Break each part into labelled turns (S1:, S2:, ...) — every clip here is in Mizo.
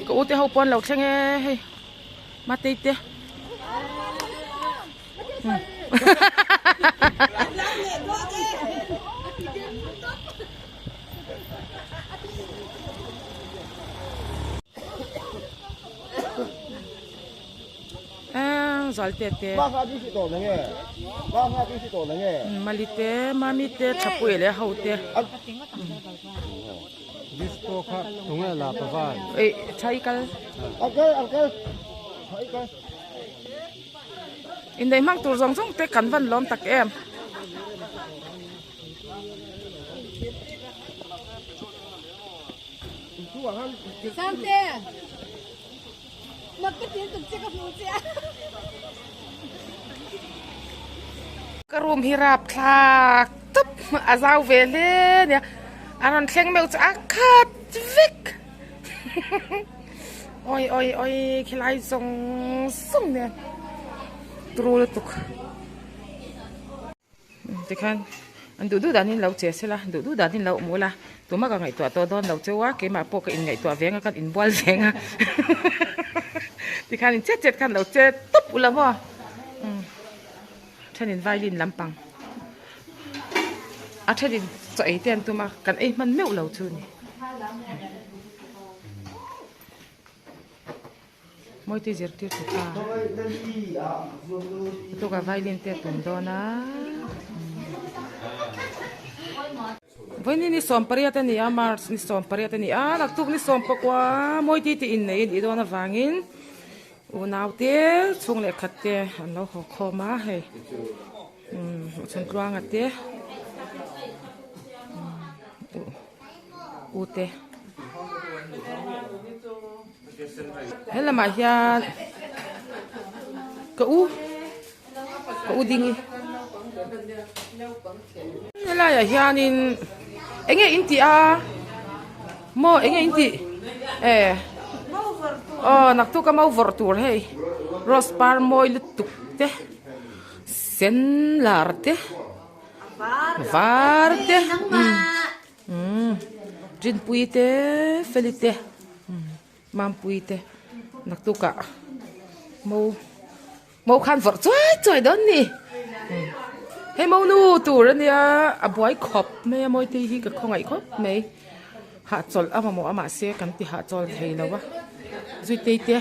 S1: Ka u te ho pawh an lo thleng e hei Matei te. Zualte te Mali te Mami te Thapui leh ho te Eih Thai kal Inneih hmang tur zawng zawng te kan van lawm tak em. Ka room hi rapthlak tawp a zau ve hle nia a rawn thleng meuh chu a khat vek awi awi awi khilai zawng zawng nen turu lutuk. Tikhan an duh duh danin lo che sela duh duh danin lo awm ula tuma ka ngaihtuah tawh dawn lo cheu a keimah pawh ka inngaihtuah veng a kan inbual veng a tikhan in chet chet khan lo che tawp ula maw thenin violin lampang a thenin chaw ei te an tum a kan ei hman meuh lo chu a ni. Mawite zirtir tu pa tukah violin te a tum dawn a vawiin ni 18 a ni a march ni 18 a ni a naktuk ni 19 mawite te innei a nih dawn avangin unau te chhung leh khat te an lo haw khawm a hei chhuntluanga te u te. He lamah hian ka u ka u ding i helaiah hianin eng nge in tih a maw eng nge in tih e aw naktuk a mau vawrh tur hei rose par mawi lutuk te sen lar te var te umm Rinpuii te Feli te Mampuii te naktukah mo mo khan vawrh chuai chuai dawn ni hei mo nu tur ania a buai khawp mai a Mawitei hi ka khawngaih khawp mai hahchawlh a mamawh a mahse kan ti hahchawl thei lo a Zuitei te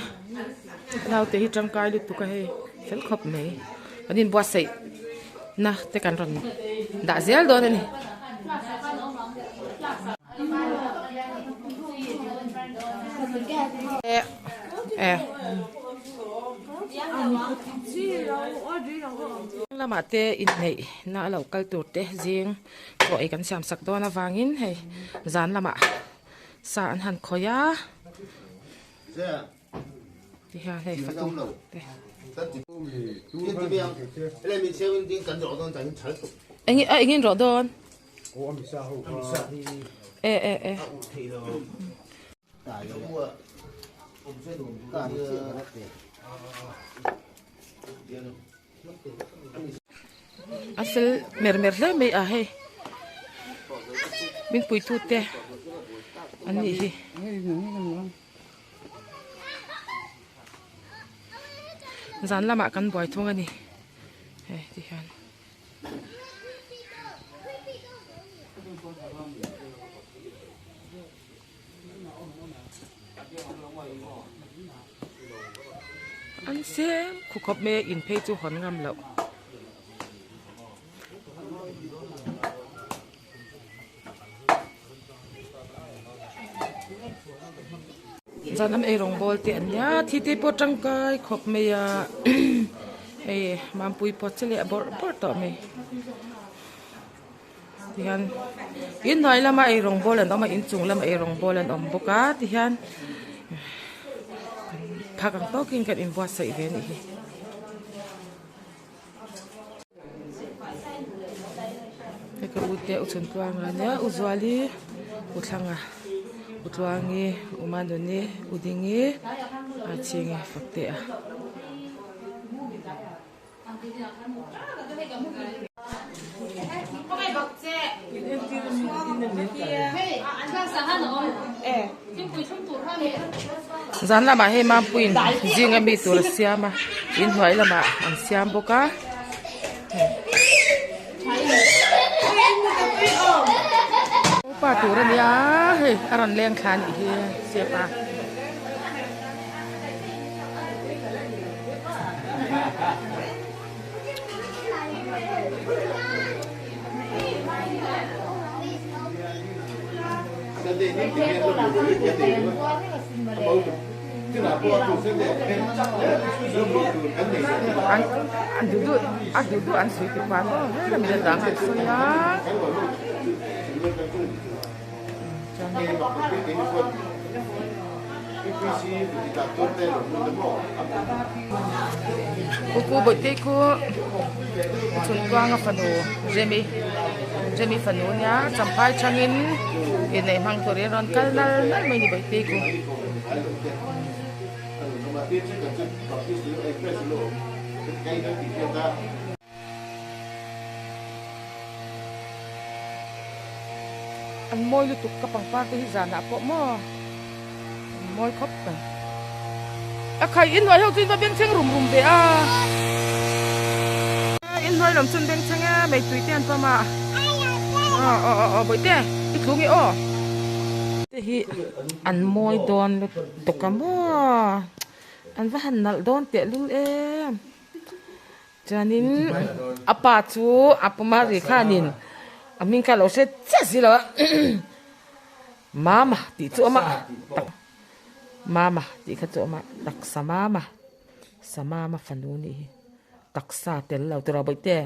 S1: naute hi tangkai lutuk a hei fel khawp mai kan inbuatsaih na te kan rawn dah zel dawn a ni. Lamah te inneih na a lo kal tur te zing chaw ei kan siam sak dawn avangin hei zan lamah sa an han khawih a. Ti hian hei fatu te. Eng a engin rawh dawn? E e e. A fel mer mer hle mai a hei min puitu te an nih hi. Zan lamah kan buai thung a ni hei ti hian. An sem khu khawp mai a in phei chu hawn ngam loh. Zan an ei rawng bawl te an nia thi te pawh tangkai khawp mai a hei mampui pawh che leh bawrh bawrh tawh mai tihian inhnuai lama ei rawng bawl an awm a inchung lama ei rawng bawl an awm bawk a tihian phak ang tawkin kan inbuatsaih ve a nih hi. Hei ka u te u chhun tluang a nia u Zuali u Thlanga u Tluangi u Manuni u Dingi a Chhingi Faktea. Zan lamah hei Mampuiin zinga mi tur a siam a, inhnuai lamah an siam bawk a. Pa tur a nia hei a rawn leng thla a nih hi Sepa. An an duh duh a duh duh an sawi ti pah maw helam hi dang an sawi a Kuku bawihte khu chhunkuanga fanu Remi Remi fanu nia champhai changin inneih hmang turin a rawn kal nal nal mai a ni bawihte khu. An mawi lutuk ka pangpar te hi zanah pawh maw an mawi khawp mai. A khai inhnuai ho chu in va bengchheng rum rum ve a. Inhnuai lam chu an bengchheng e meitui te an pam a. Aw aw aw bawihte i tlung i aw. Te hi an mawi dawn lutuk a maw an va han nalh dawn tehlul em. Chuanin a pa chu a puma ri khanin a hming kha a lo hre chiah si lo a, Mama tih chu a awm a, Mama tih kha chu a awm a, taksa Mama, Samama fanu nih hi, taksa tel lo tura bawihte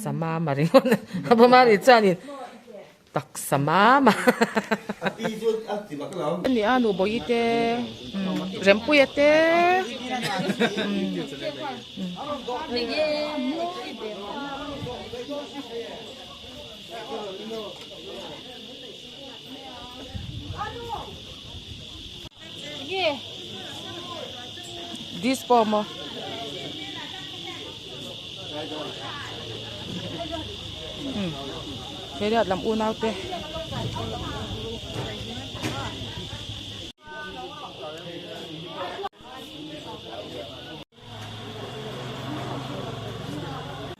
S1: Samama ringawt a puma ri chuanin Taksa mama. Ani a nu bawi te Rempuia te Disco maw. Heriat lam unau te.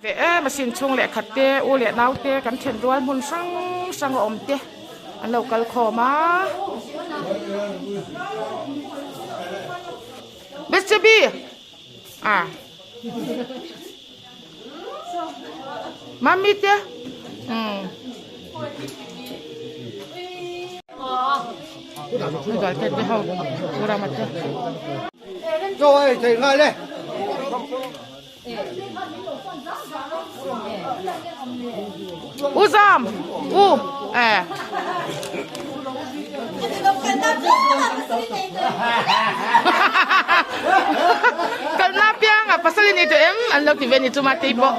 S1: Ve em a sin chhung leh khat te u leh nau te kan then rual hmun hrang hrang a awm te an lo kal khawm a. Bethshebi a. Mummy te Dal te ho pura ma te. U Zam u eh. Kalna pianga pasal in itu em an lo ti ve ni chu ma tei pawh.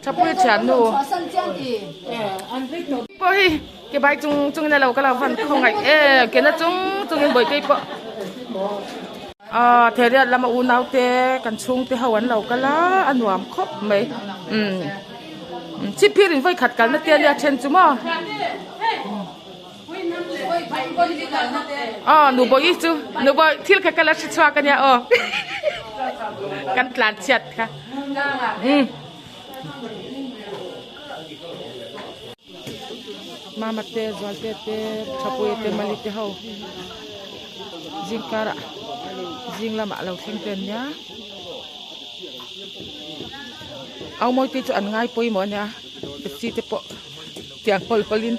S1: Thapui thiannu pawh hi ke bai chung chung in a lo ka lo van khawngaih e ke na chung chung in bawih tei pawh ah theriat lama unau te kan chhung te ho an lo kal a a nuam khawp mai umm chhipphir in vawi khat kalna te ania then chu maw aw nubawi chu nubawi thil kha ka la hre chhuak ania aw kan tlan chhiat kha umm mama te zualte te thapui te mali te ho zingkarah zing lamah a lo thleng te ania au mawi te chu an ngai pawimawh ania taxi te pawh. Tiang hawl hawl in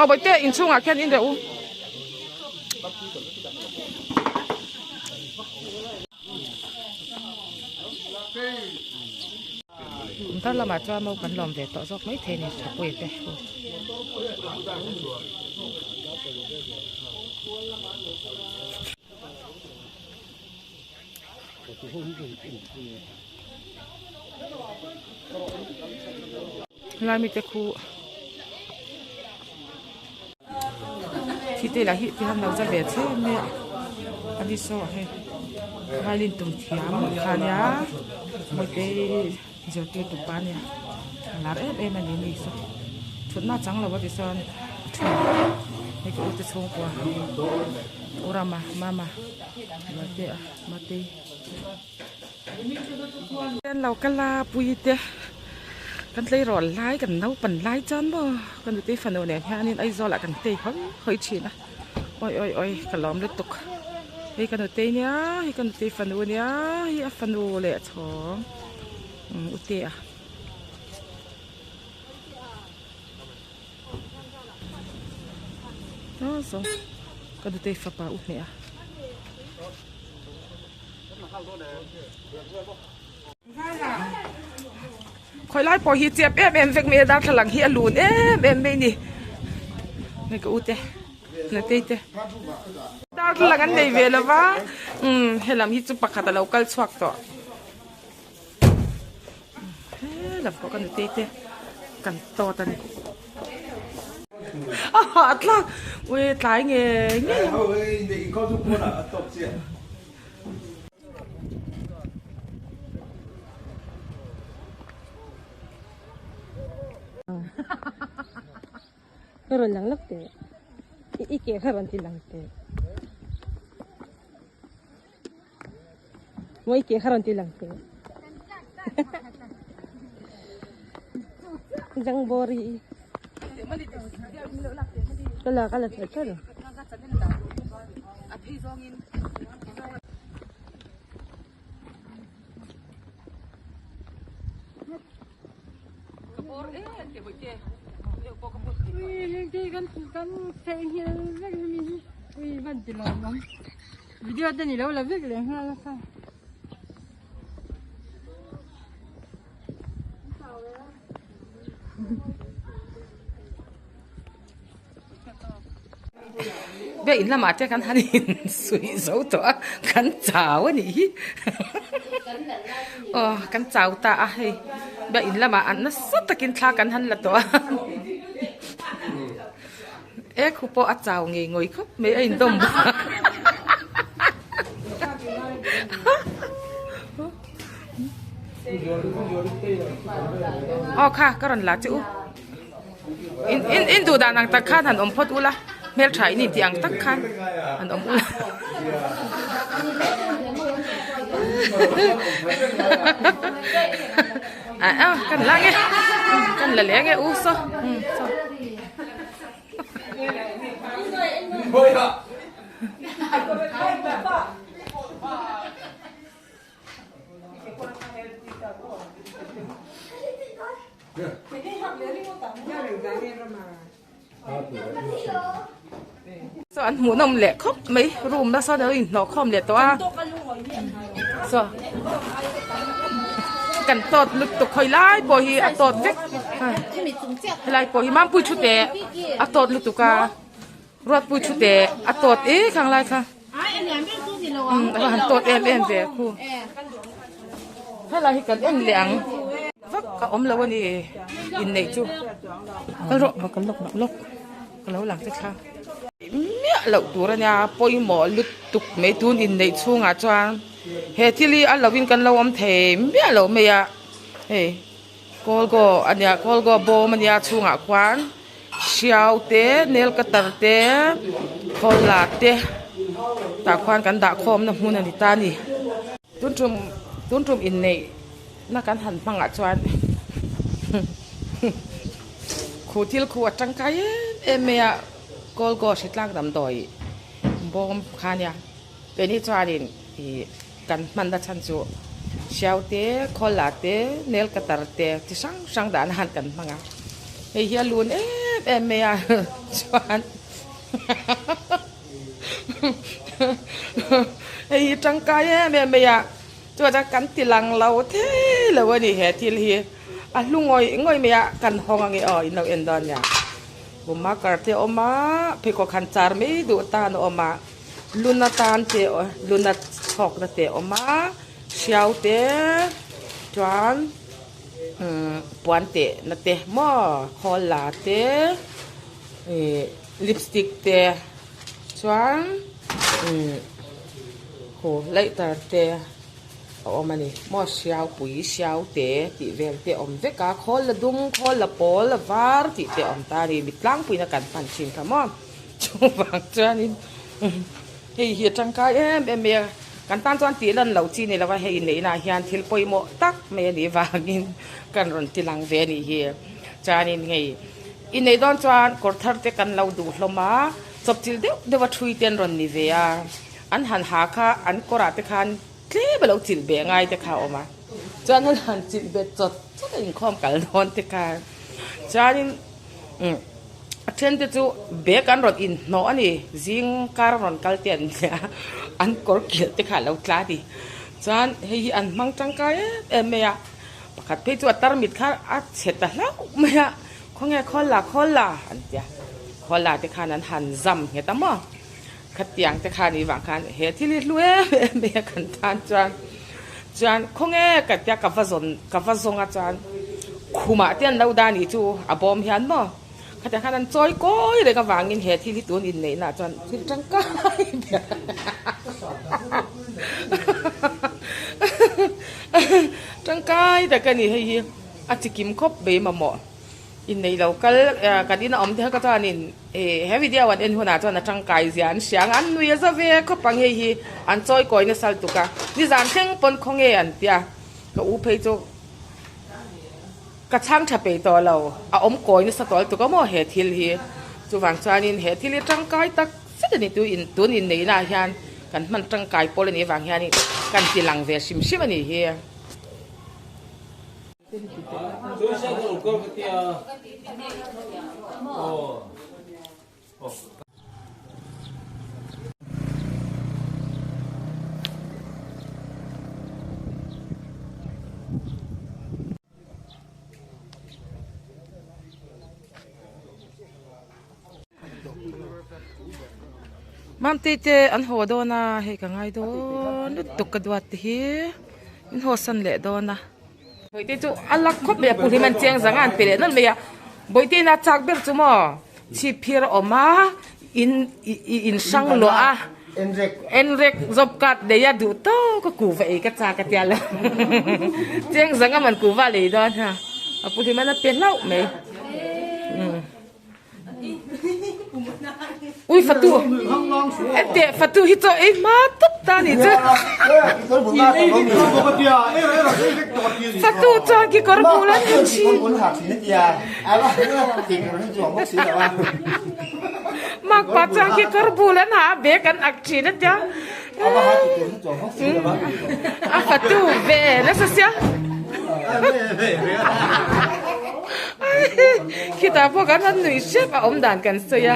S1: Aw bawihte inchhungah khian in reh u. Kum thar lamah chuan mo kan lawm ve tawh zawk mai thei a ni Thapuia te ho. Helai mite khu thi te lah hi ti han lo za ve che mai a ani saw hei. Violin tum thiam kha ania mawite zirtirtu pa ania a lar em em a ni ni saw thutna a chang lo a ti sawn a thu hei ka u te chhungkua u rama mama mate a matei an lo kal a pui te kan tleirawl lai kan naupan lai chuan maw ka nutei fanu nen hianin Aizawl ah kan tei hawi hawi thin a. Awi awi awi ka lawm lutuk hei ka nutei nia hei ka nutei fanu nia hei a fanu leh chhawng umm u te a aw saw ka nutei fapa u hmeh a. Khawi lai pawh hi chep em em vek mai a darthlalang hi a lun em em mai a ni hei ka u te nutei te darthlalang an nei ve lo va umm helam hi chu pakhat a lo kal chhuak tawh helam pawh ka nutei te kan tawt a ni a hahthlak ui tlai ngei ngei ang. Ka rawn lang lawk teh. I ke kha rawn ti lang teh. Maw i ke kha rawn ti lang teh. Zangbawri. Ka la ka la char char.
S2: Video te ni lo la vek leh nghal a kha.
S1: Biak in lamah te kan han insuih zo tawh a kan chau a nih hi aw kan chau ta a hei biak in lamah an nasa takin thla kan han la tawh a e khu pawh a chau ngei ngawih khawp mai a indawm bawk a. Aw kha ka rawn la che u. In in in duh dan ang tak khan han awm phawt ula hmeltha in intih ang tak khan han awm ula. A a kan la nge kan la leh nge u saw saw. Saw an hmuhnawm leh khawp mai room na sawn alo inhnawh khawm leh tawh a saw kan tawt lutuk khawi lai pawh hi a tawt vek helai pawh hi mampui thu teh a tawt lutuk a ruatpui thu teh a tawt ik ang lai kha. A va han tawt em em ve khu helai hi kan en leh ang vak a awm lo a ni inneih chu kal rawh ka lawk lawk lawk ka lo lang te thla miah loh tur a nia pawimawh lutuk mai tun inneih chhungah chuan he thil hi a lo in kan lo awm thei miah loh mai a hei kawlkaw a nia kawlkaw bawm a nia chhungah khuan. Hriau te nail cutter te khawla te tah khuan kan dah khawmna hmun a ni ta a ni. Tun tum tun tum inneih na kan han hmangah chuan khu thil khu a tangkai em em mai a kawl kaw hritlang damdawi bawm kha nia keini chuanin ih kan hmanna chhan chu hriau te khawla te nail cutter te chi hrang hrang dahna han kan hmang a hei hi a lun em em mai a chuan hei hi tangkai em em mai a chuan a kan ti lang lo thei lo a ni he thil hi a hlu ngawih ngawih mai a kan hawng ange aw in lo en dawn nia marker te a awm a pheikhawk han char mai duh tan a awm a. Luna tan te luna chhawkna te a awm a hriau te chuan umm puan teh na te maw khawl la te ih lipstick te chuan umm. Khu lighter te a awm a ni maw hriau pui hriau te tih vel te a awm vek a khawl la dum khawl la pawl la var tih te a awm ta a ni mi tlangpuiin a kan hman thin kha maw chuvang chuanin hei hi a tangkai em em mai a kan tan chuan tih lan loh chi ni lova hei inneihna ah hian thil pawimawh tak mai a nih vangin kan rawn ti lang ve a nih hi chuanin hei inneih dawn chuan kawr thar te kan lo duh hlawm a chawpchilh deuh deuh a thui te an rawn ni ve a. An han ha kha an kawrah te khan tlem a lo chilh beh ngai te kha a awm a, chuan an han chilh bet chawt chawt a inkhawm kal dawn te kha chuanin umm a then te chu bag an rawn inhnawh a ni zing kar a rawn kal te an nia an kawr kilh te kha a lo tla a ni chuan hei hi an hmang tangkai em em mai a pakhat phei chu a tarmit kha a chhe ta hlauh mai a khawnge khawl la khawl la an tia khawl la te khan an han zam nghet a maw. Khatiang te khan i vang khan he thil hi hlu em em mai a kan tan chuan chuan khawnge ka tia ka va zawn ka va zawng a chuan khumah te an lo dah anih chu a bawm hian maw khatiang khan an chawi kawi reng avangin he thil hi tun inneihna ah chuan thil tangkai ber tangkai tak a ni hei hi a chikim khawp mai mamawh. Inneih lo kal kan in a awm te kha chuanin ih he video an en hunah chuan a tangkai zia an hria ang a an nui a za ve khawp ang hei hi an chawi kawi nasa lutuk a nizan thleng pawn khawnge an tia ka u phei chu ka chhang tha peih tawh lo a awm kawi nasa tawh lutuk a maw he thil hi chuvang chuanin he thil hi tangkai tak zet a ni tu in tun inneihna ah hian kan hman tangkai pawl a nih avang hianin kan ti lang ve hrim hrim a nih hi. Mamtei te an haw dawn a hei ka ngai dawn lutuk ka duat te hi min haw san leh dawn a. Bawihte chu a lak khawp mai a pu hlim an cheng zang a an pe leh nawlh mai a Bawihte ina chak ber chu maw chhip phir a awm a in ih in hrang luah a enrek job card nei a duh tawk a kuhva ei ka chak a tia lo cheng zang a man kuhva lei dawn ha a pu hlim an a pe hlauh mai. Ui fatu ete fatu hi chaw ei hma tawp ta ni chu fatu chuan kekawr bul an ha thin makpa chuan kekawr bul an ha a bag an ak thin a tia a fatu ve nasa sia. Khitah pawh kan han nuih hrep a awm dan kan sawi a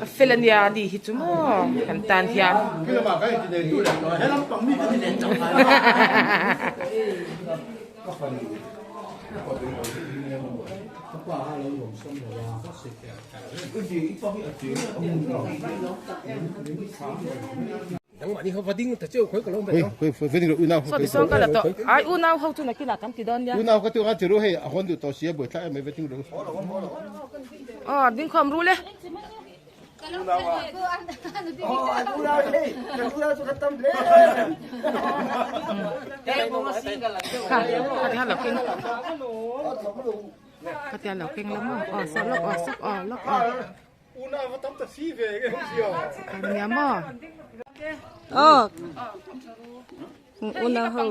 S1: a fel a nia ni hi chu maw kan tan hian. Saw ti sawn ka la tawh ai unau ho chu nakinah kan ti dawn nia. Aw ding khawm rul e. Kha kha lo keng kha tia lo keng la maw aw saw lawk aw sawk aw lawk aw. Nia maw.
S2: Aw. Unau ho.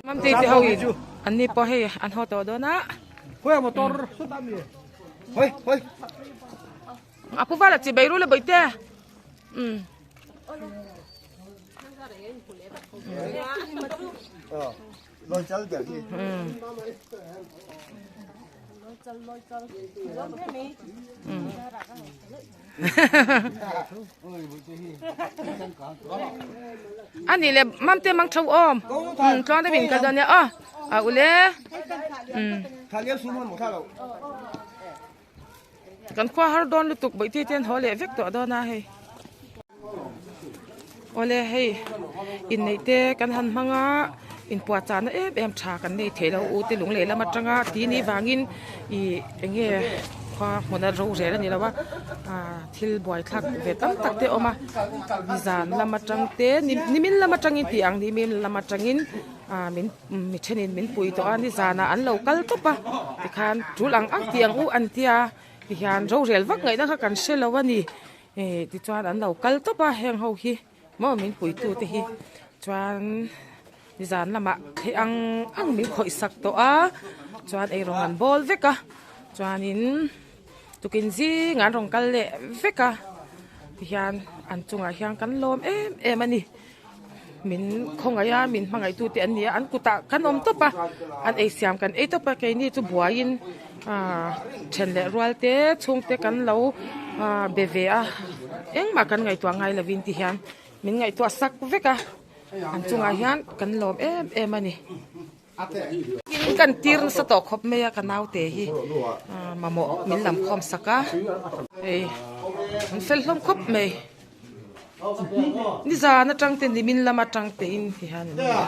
S1: Mamte te ho in an ni pawh hei an haw tawh dawn a. A pu vala chi bei ru le bawihte. Um. A nih le mamte mang tho awm. Um tluang deuhin kal dawn nia aw. A ule. Um. Kan khua har dawn lutuk bawihte te an haw leh vek tawh dawn a hei. Awle hei inneih te kan han hmang a inpuahchahna em em tha kan nei thei lo u te lung leh lam atanga ti ni vangin ih eng nge khua hmuna rorel a ni lo a ah thil buaithlak ve tam tak te a awm a nizan lam atang te nimin lam atangin tih ang nimin lam atangin ah min mi thenin min pui tawh a nizanah an lo kal tawp a tikhan tul ang ang tih ang u an tia tihian rorel vak ngaihna kha kan hre lo a ni. Ehh tichuan an lo kal tawp a heng ho hi maw min puitu te hi chuan nizan lamah theih ang ang min khawih sak tawh a chuan eirawng an bawl vek a chuanin tukin zingah an rawn kal leh vek a tihian an chungah hian kan lawm em em a ni. Min khawngaih a, min hmangaih tu te an ni a, an kutah kan awm tawp a, an ei siam kan ei tawp a, keini chu buaiin aaa then leh rual te chhungte kan lo aaa be ve a, engmah kan ngaihtuah ngai lovin ti hian min ngaihtuah sak vek a, an chungah hian kan lawm em em a ni. Tin kan tir nasa tawh khawp mai a ka naute hi aaa mamawh min lam khawm sak a hei an fel hlawm khawp mai nizan atang te nimin lam atang te in ti hian an ni a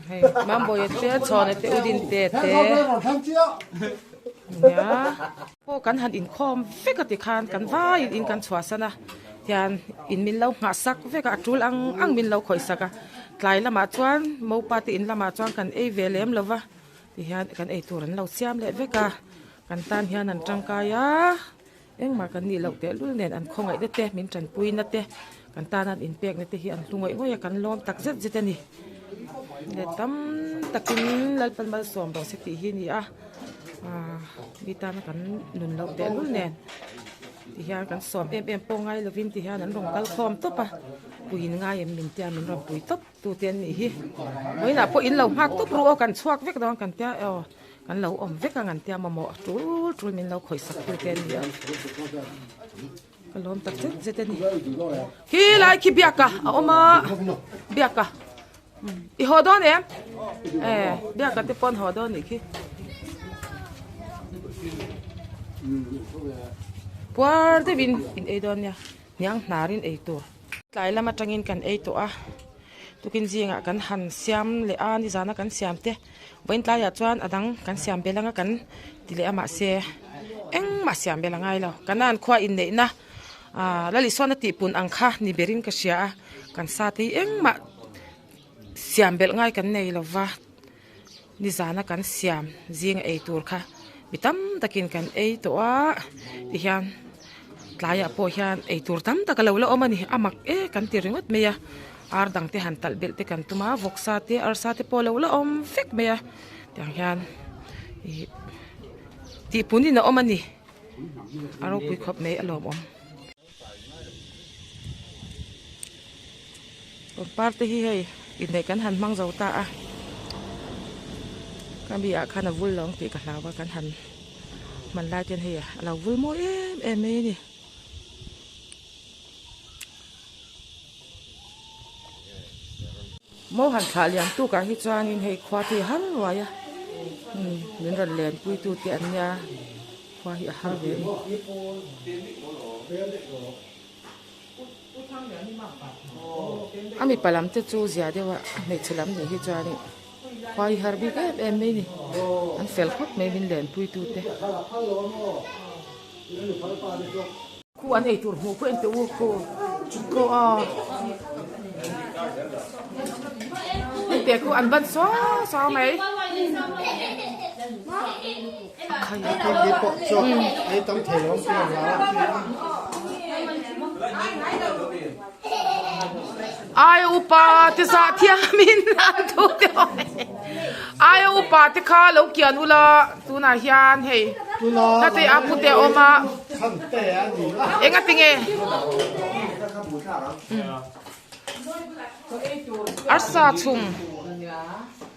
S1: hei Mambawi te Chhawna te Udinte te nia pawh kan han inkhawm vek a tikhan kan vaiin in kan chhuahsan a. Hian in min lo nghah sak vek a, a tul ang ang min lo khawih sak a. Tlai lamah chuan mopa te in lamah chuan kan ei ve lem lo va, tihian kan ei tur an lo siam leh vek a. Kan tan hian an tangkai a, engmah kan nih loh tehlul nen an khawngaih na te, min tanpui na te, kan tan an inpek na te hi an hlu ngawih ngawih a, kan lawm tak zet zet a ni. Leh tam takin Lalpan malsawm rawh se tih hi a ni a, aaa mi tana kan nun loh tehlul nen. Ti hian kan sawm em em pawh ngai lovin ti hian an rawn kal khawm tawp a, puiin ngai em min tia min rawn pui tawp tu te an nih hi. Vawiinah pawh in lo nghak tawp ru aw kan chhuak vek dawn kan tia aw kan lo awm vek ang an tia mamawh tul tul min lo khawih sak tu te an ni a. Ka lawm tak zet zet a ni. Khi lai khi biaka a awm a biaka i haw dawn em? E biaka te pawn haw dawn nih khi. Puar deuhin in ei dawn nia hniang hnarin ei tur. Tlai lam atangin kan ei tawh a tukin zingah kan han siam leh a nizana kan siam te vawiin tlaiah chuan a dang kan siam belh anga kan ti leh a mahse engmah siam belh a ngai lo kanan khua inneihna ah Lalisawna tihpun ang kha ni berin ka hria a kan sa te hi engmah siam belh ngai kan nei lova. Nizana kan siam zinga ei tur kha mi tam takin kan ei tawh a tihian tlaiah pawh hian ei tur tam tak a lo la awm a ni a mak e kan ti ringawt mai a ar dang te han talh belh te kan tum a vawksa te arsa te pawh a lo la awm vek mai a tiang hian ih tihpunin a awm a ni a ropui khawp mai a lawmawm. Pangpar te hi hei inneih kan han hmang zo ta a ka mi ah khan a vul lo ang tih ka hlau a kan han hman lai ten hei a lo vul mawi em em mai a ni. Mo han thlah liam tuk ah hi chuanin hei khua te hi a har ruai a min rawn lenpui tu te an nia. Khua hi a har ve a ni. A mipa lam te chu zia deuh a, hmeichhe lam nih hi chuan khua hi har bik em em mai a ni. An fel khawp mai min lenpui tu te. Khu an ei tur hmuh pawh en teh u khu khu aw en teh khu an ban saw saw mai Ai upa te zah thiam in an thu te ai upa te kha lo kian ula tunah hian hei heti a pute a awm a enga tinge arsa chhum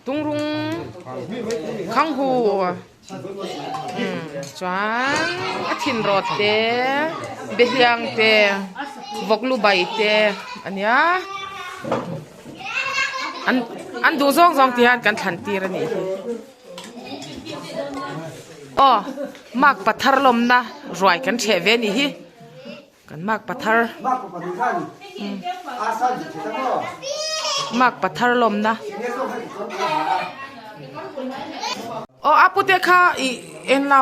S1: tungrung khanghu chuan a thin rawt te behliang te vawk lu bai te a nia an an duh zawng zawng tih hian kan thlan tir a nih hi aw mark pathar lawmna ruai kan ṭheh ve a nih hi. Kan mak pathar mak pathar lawmna aw a pute kha ih englo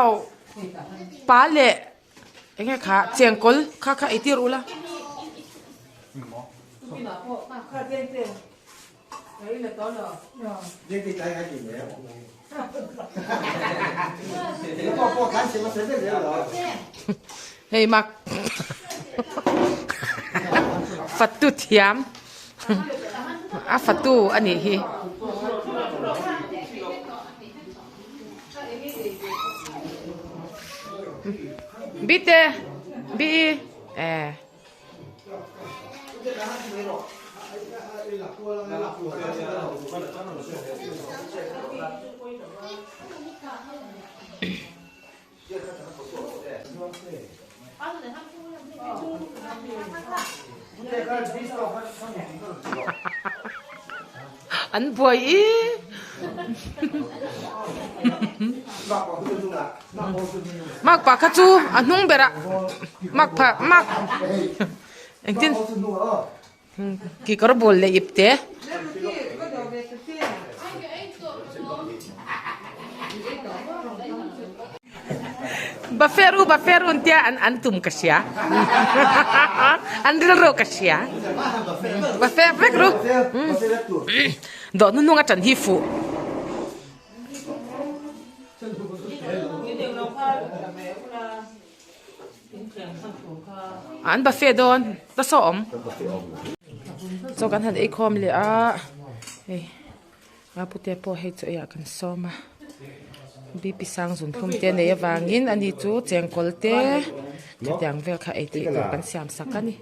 S1: pa leh enge kha chengkawl kha kha ei tir ula. Hei mak fatu thiam a fatu a nih hi. Bite bi e. An buai i. Makpa kha chu a hnung berah makpa mak engtin kikawr bul leh ip te. Buffet ru buffet ru an tia an an tum ka hria an rilru ka hria buffet vek ru dawh hnuhnung a tan hi fuh. An buffet dawn ta saw awm chaw kan han ei khawm leh a hei Mapute pawh hei chu eiah kan sawm a BP sang zun thlum te nei avangin ani chu chengkawl te chutiang vel kha ei theih tur kan siam sak a ni.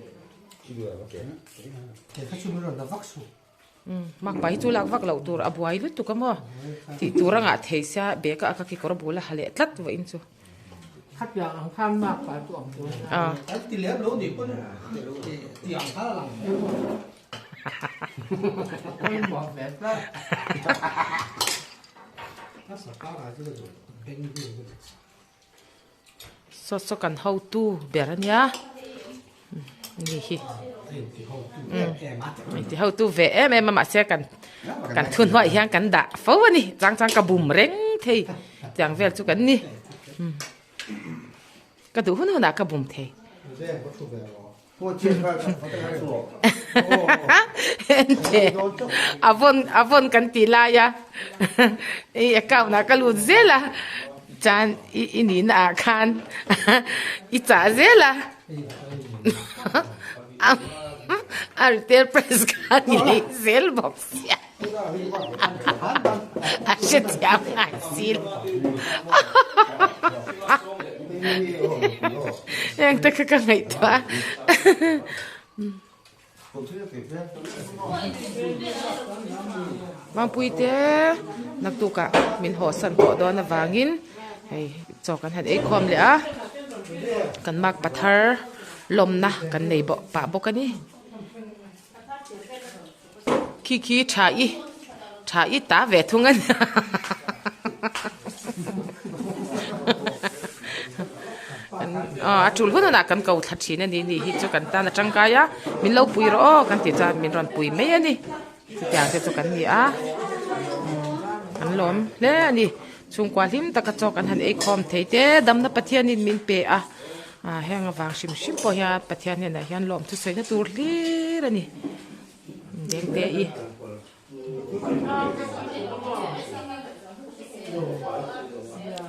S1: Makpa hi chu lak vak loh tur a buai lutuk a maw tih tur a ngah thei sia bag a ka kekawr bul a ha leh tlat vawiin chu.
S3: Khatiang ang khan makpa chu awm dawn a. Kan ti lem lo ni pawn ti ang khan a lang ve maw. Pawimawh ve tlat. A sarkar ah chu ka duh beng hu.
S1: Saw saw kan hotu ber a nia ni hi inti hotu ve em em a mahse kan kan thu hnuai hian kan dah fo a ni chang chang ka bum reng thei tiang vel chu kan ni ka duh hun hunah ka bum thei. A vawn a vawn kan tih lai a i account ah ka lut zel a chuan i i nihna ah khan i chah zel a a retail price khan i lei zel bawk sia a hrethiam ngai si lo heng te kha ka ngaihtuah a. Mangpui te naktukah min haw san tawh dawn avangin hei chaw kan han eikhawm leh a kan makpa thar lawmna kan nei bawk pah bawk a ni. Khi khi tha i tha i ta ve thung a nia a tul hun hunah kan ko thla thin a ni ni hi chu kan tan a tangkai a min lo pui rawh aw kan tih chuan min rawn pui mai a ni chutiang te chu kan ni a kan lawm hle a ni chhungkua hlim taka chaw kan han ei khawm thei te damna Pathianin min pe a ah heng avang hrim hrim pawh hian Pathian hnenah hian lawm thusawi na tur hlir a ni dengte i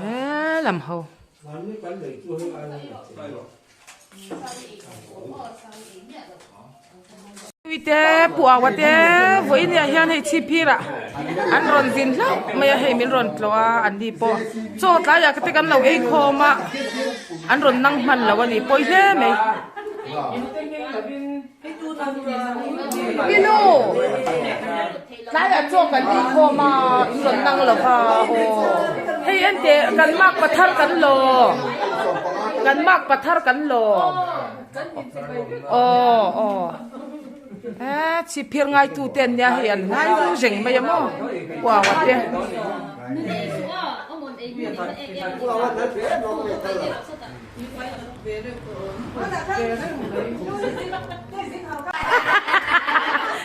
S1: he lam ho. Te pu awa te vawiin ah hian hei chhipphir ah an rawn zin hlauh mai a hei min rawn tlawh a an ni pawh chaw tlai ah te kan lo ei khawm a an rawn nang hman lo a ni pawi hle mai. Pinu tlai ah chaw kan ei khawm a in rawn nang lo va aw hei enteh kan mak pathar kan lawm kan mak pathar kan lawm. Aw aw eh chhipphir ngai tu te an nia hei an ngai reng mai a maw uau a te.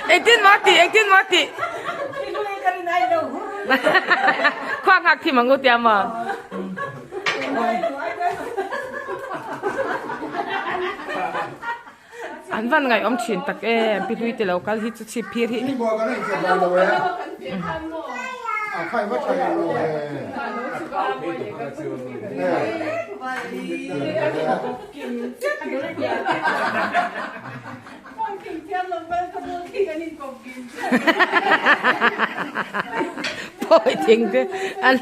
S1: Engtin maw tih engtin maw tih Khua nghak thim ang u tia maw. An van ngaihawm thin tak em pi hlui te lo kal hi chu chhip phir hi. Pawi thing te an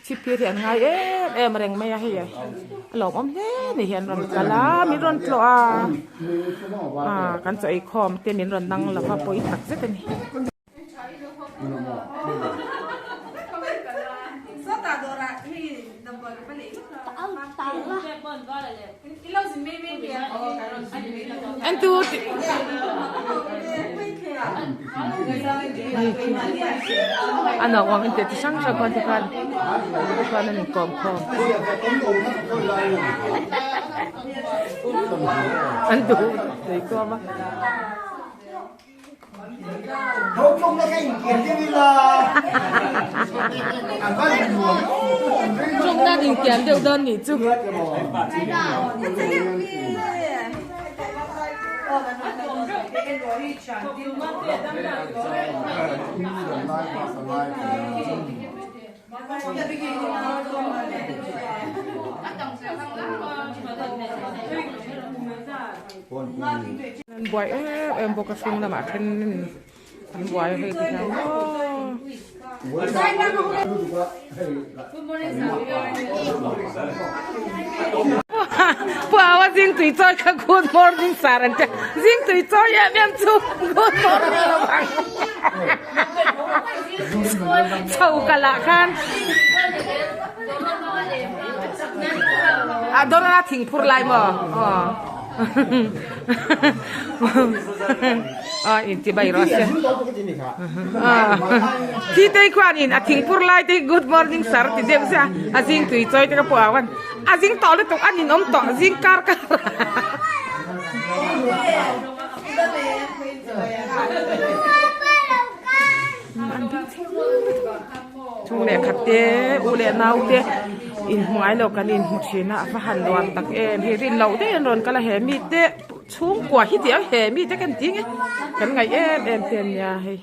S1: Chhipphir hi an ngai em em reng mai a hei a lawmawm hle ni hian rawn kal a min rawn tlawh a ah kan chaw eikhawm te min rawn nang lova pawi tak zet a ni. Entu a naupang in ti hrang hrang khan tikhan tikhan an inkawm khawm an duh lei khawm a. Tawng nan inkian deuh dawn nih chu. An buai em em bawk a hring lamah then an buai a hei ti hian maw. Pu Awa zing tui chawi kha good morning sir an tia zing tui chawi em em chu good morning lo ang chho ka lah khan a dawrah thing phur lai maw aw aw inti bai rawh se thi te khuanin a thing phur lai te good morning sir ti deuh sia a zing tui chawi te ka pawh au an a zing tawh lutuk a ninawm tawh zing kar kar Chung leh khat te u leh nau te inhmuai lo kan inhmu thin a a va han nuam tak em hei rin loh daih an rawn kal a he mi te chhungkua hi tih ang he mi te kan ti nge kan ngaih em em te ania hei.